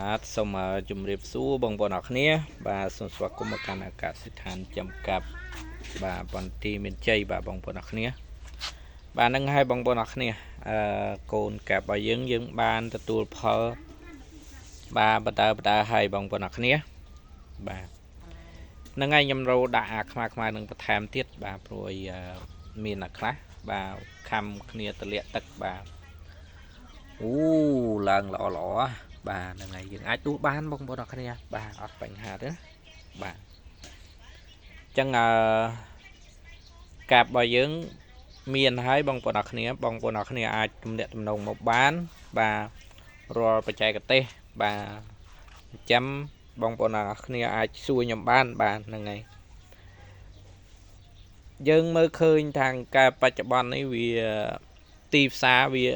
បាទសូមជម្រាបសួរបងប្អូនអរគ្នាបាទសូមស្វាគមន៍មកកាន់អាកាសដ្ឋានចំកាប់បាទបន្ទាយមានជ័យបាទបងប្អូនអរគ្នាបាទនឹងឲ្យបងប្អូនអរគ្នាអឺកូនកាប់របស់យើងយើងបានទទួលផលបាទបដើបដើឲ្យបងប្អូនអរគ្នាបាទនឹងឲ្យខ្ញុំរោដាក់អាខ្មៅខ្មៅនឹងបន្ថែមទៀតបាទព្រោះមានអាខ្លះបាទខំគ្នាទលាក់ទឹកបាទអូឡើងល្អល្អបាទហ្នឹងហើយយើងអាចដួសបានបងប្អូនអរគ្នាបាទអត់បញ្ហាទេបាទអញ្ចឹងអឺកាបរបស់យើងមានហើយបងប្អូនអរគ្នាបងប្អូនអរគ្នាអាចទំនាក់ទំនងមកបានបាទរាល់បច្ចេកទេសបាទចាំបងប្អូនអរគ្នាអាចសួរខ្ញុំបានបាទហ្នឹងហើយយើងមើលឃើញทางការបច្ចុប្បន្ននេះវាទីផ្សារវា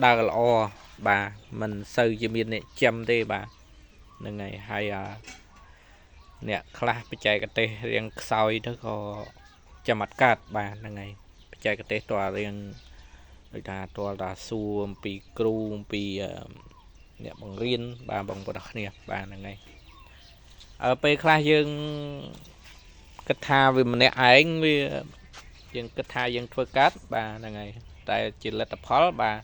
ដើរល្អបាទមិនសូវជាមានអ្នកចាំទេបាទហ្នឹងហើយហើយអ្នកខ្លះបច្ចេកទេសរៀងខ្សោយទៅក៏ចាំអត់កើតបាទហ្នឹងហើយបច្ចេកទេសតើរៀងដូចថាតើតាសួរអំពីគ្រូអំពីអ្នកបង្រៀនបាទបងប្អូនគ្នាបាទហ្នឹងហើយអើពេលខ្លះយើងគិតថាវាម្នាក់ឯងវាយើងគិតថាយើងធ្វើកើតបាទហ្នឹងហើយតែជាលទ្ធផលបាទ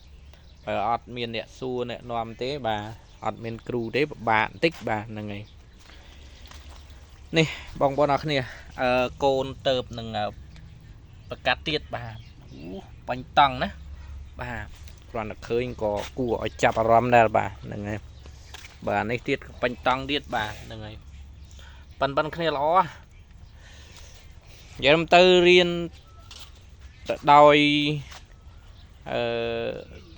បើអត់មានអ្នកសួរអ្នកនាំទេបាទអត់មានគ្រូទេពិបាកបន្តិចបាទហ្នឹងហើយនេះបងប្អូនអរគ្នាអឺកូនទៅនឹងប្រកាសទៀតបាទអូបាញ់តង់ណាបាទគ្រាន់តែឃើញក៏គួរឲ្យចាប់អារម្មណ៍ដែរបាទហ្នឹងហើយបាទនេះទៀតបាញ់តង់ទៀតបាទហ្នឹងហើយប៉ិនប៉ិនគ្នាល្អយើងទៅរៀនទៅដោយអឺ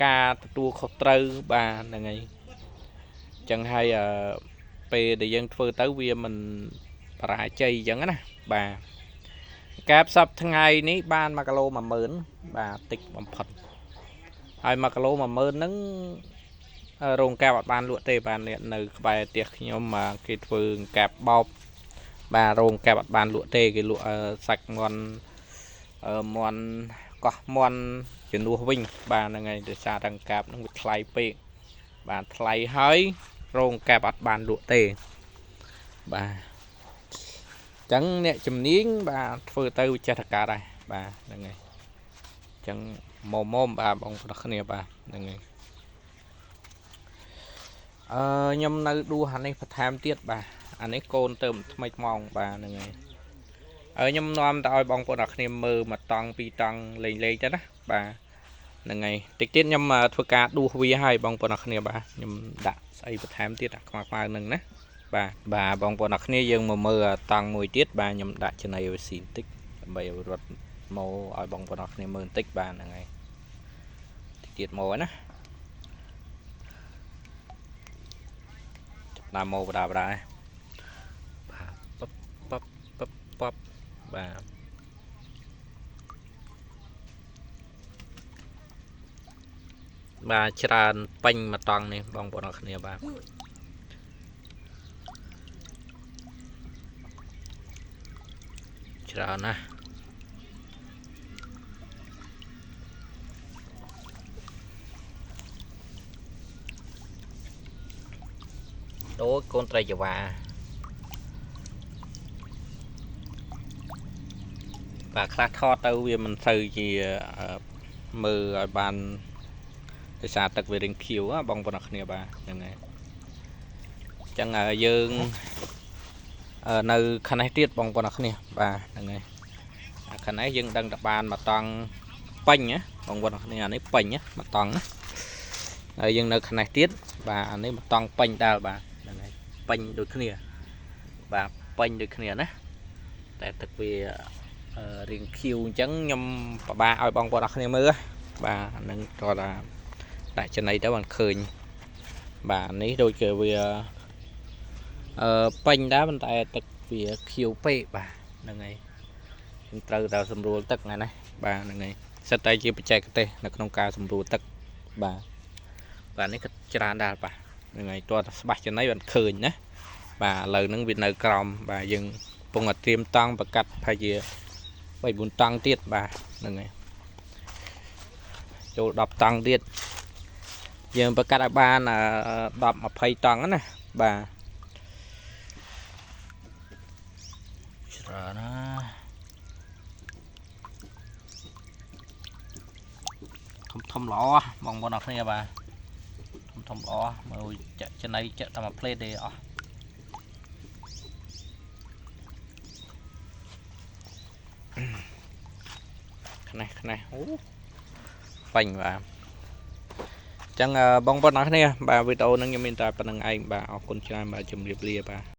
ការទទួលខុសត្រូវបាទហ្នឹងហើយអញ្ចឹងហើយអឺពេលដែលយើងធ្វើទៅវាមិនបរាជ័យអញ្ចឹងណាបាទការផ្សព្វថ្ងៃនេះបាន1គីឡូ10000បាទតិចបំផុតហើយ1គីឡូ10000ហ្នឹងរោងកាបអត់បានលក់ទេបាទអ្នកនៅក្បែរផ្ទះខ្ញុំគេធ្វើកាបបោបបាទរោងកាបអត់បានលក់ទេគេលក់សាច់មាន់មាន់កោះមាន់ជំនួសវិញបាទហ្នឹងហើយដោយសារទាំងកាបហ្នឹងវាថ្លៃពេកបាទថ្លៃហើយរោងកាបអត់បានលក់ទេបាទអញ្ចឹងអ្នកជំនាញបាទធ្វើទៅចេះតកើតដែរបាទហ្នឹងហើយអញ្ចឹងមុំមុំបាទបងប្អូនគ្នាបាទហ្នឹងហើយអឺខ្ញុំនៅដួសអានេះបន្ថែមទៀតបាទអានេះកូនទៅថ្មីថ្មោងបាទហ្នឹងហើយហើយខ្ញុំនាំទៅឲ្យបងប្អូនអរគ្នាមើលមួយតង់ពីរតង់លេងលេងទៅណាបាទហ្នឹងហើយតិចទៀតខ្ញុំធ្វើការដួសវាឲ្យបងប្អូនអរគ្នាបាទខ្ញុំដាក់ស្អីបន្ថែមទៀតអាខ្មៅខ្មៅហ្នឹងណាបាទបាទបងប្អូនអរគ្នាយើងមកមើលតង់មួយទៀតបាទខ្ញុំដាក់ចំណីឲ្យស៊ីបន្តិចដើម្បីឲ្យរត់មកឲ្យបងប្អូនអរគ្នាមើលបន្តិចបាទហ្នឹងហើយតិចទៀតមកណាចាប់ដើមមកបដាបដាបាទពបពបពបបាទបាទច្រើនពេញមួយតង់នេះបងប្អូនអរគ្នាបាទច្រើនណាស់ដូចកូនត្រីចវាបាទខ្លះថតទៅវាមិនសូវជាមើលឲ្យបានដោយសារទឹកវារៀងខៀវបងប្អូនអរគ្នាបាទហ្នឹងហើយអញ្ចឹងយើងនៅខាងនេះទៀតបងប្អូនអរគ្នាបាទហ្នឹងហើយខាងនេះយើងដឹងតែបានមួយតង់ពេញណាបងប្អូនអរគ្នាអានេះពេញណាមួយតង់ណាហើយយើងនៅខាងនេះទៀតបាទអានេះមួយតង់ពេញដែរបាទហ្នឹងហើយពេញដូចគ្នាបាទពេញដូចគ្នាណាតែទឹកវារៀងខៀវអញ្ចឹងខ្ញុំពិបាកឲ្យបងប្អូនអរគ្នាមើលបាទហ្នឹងតោះថាដាក់ចំណីទៅបានឃើញបាទនេះដូចគេវាអឺពេញដែរប៉ុន្តែទឹកវាខៀវពេកបាទហ្នឹងហើយខ្ញុំត្រូវតែសម្រួលទឹកថ្ងៃនេះបាទហ្នឹងហើយសិតតែជាបច្ចេកទេសនៅក្នុងការសម្រួលទឹកបាទបាទនេះក៏ច្រើនដែរបាទហ្នឹងហើយតោះតែស្បាស់ចំណីបានឃើញណាបាទឥឡូវហ្នឹងវានៅក្រោមបាទយើងកំពុងតែត្រៀមតង់ប្រកាសប្រហែលជា3 4តង់ទៀតបាទហ្នឹងហើយចូល10តង់ទៀត យើងប្រកាសឲ្យបាន10 20តង់ណាបាទច្រើនណាធំធំល្អបងប្អូនអរគ្នាបាទធំធំល្អមើលចាក់ចំណៃចាក់តែមួយផ្លេតទេអស់ខ្នេះខ្នេះអូបាញ់បាទអញ្ចឹងបងប្អូនអរគ្នាបាទវីដេអូហ្នឹងខ្ញុំមានតែប៉ុណ្្នឹងឯងបាទអរគុណច្រើនបាទជម្រាបលាបាទ។